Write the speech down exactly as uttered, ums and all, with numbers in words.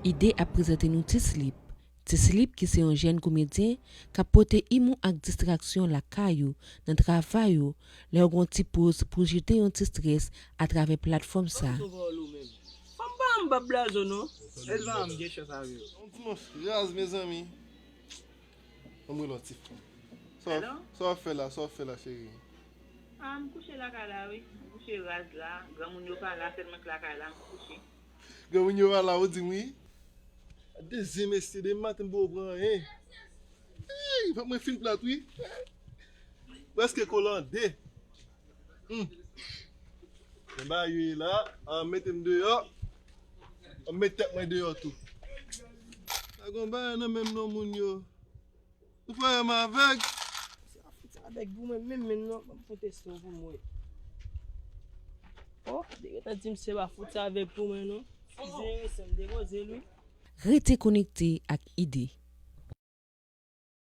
Ide ap prezante nou Ti Slip. Ti Slip ki se yon jèn komedyen k ap pote imou ak distraksyon lakay ou, nan travay ou, lè w gen yon ti poz pou w jete yon ti estrès atravè platfòm sa. Fanm pa anba blazo non. Èl pa anm gen chans avè yo. Yon dimanch raz mezanmi. Ann rele yon ti fanm. Sa w ap fè la, sa w ap fè la cheri? Ah, m kouche lakay la wi. M kouche raz la. Granmoun yo pa la, sèl mwen k lakay la, m kouche. Granmoun yo pa la, ou di m wi. Dezyè mesye, depi maten m poko pran anyen. Ey, fòk mwen fin plat wi. Prèske kole an de. Hmm. Men bagay yo ye la, an mete m deyò. An met tèt mwen deyò tou. Pa gon bagay nan menm non moun yo. Ou frè m avèg. Se pa fout sa avèk pou mwen menm menm non, ban m fout teste w pou m wè. Oh, li gentan di m se pa fout sa avèk pou mwen non. Size rese m depoze l wi. Rete konekte ak Ide.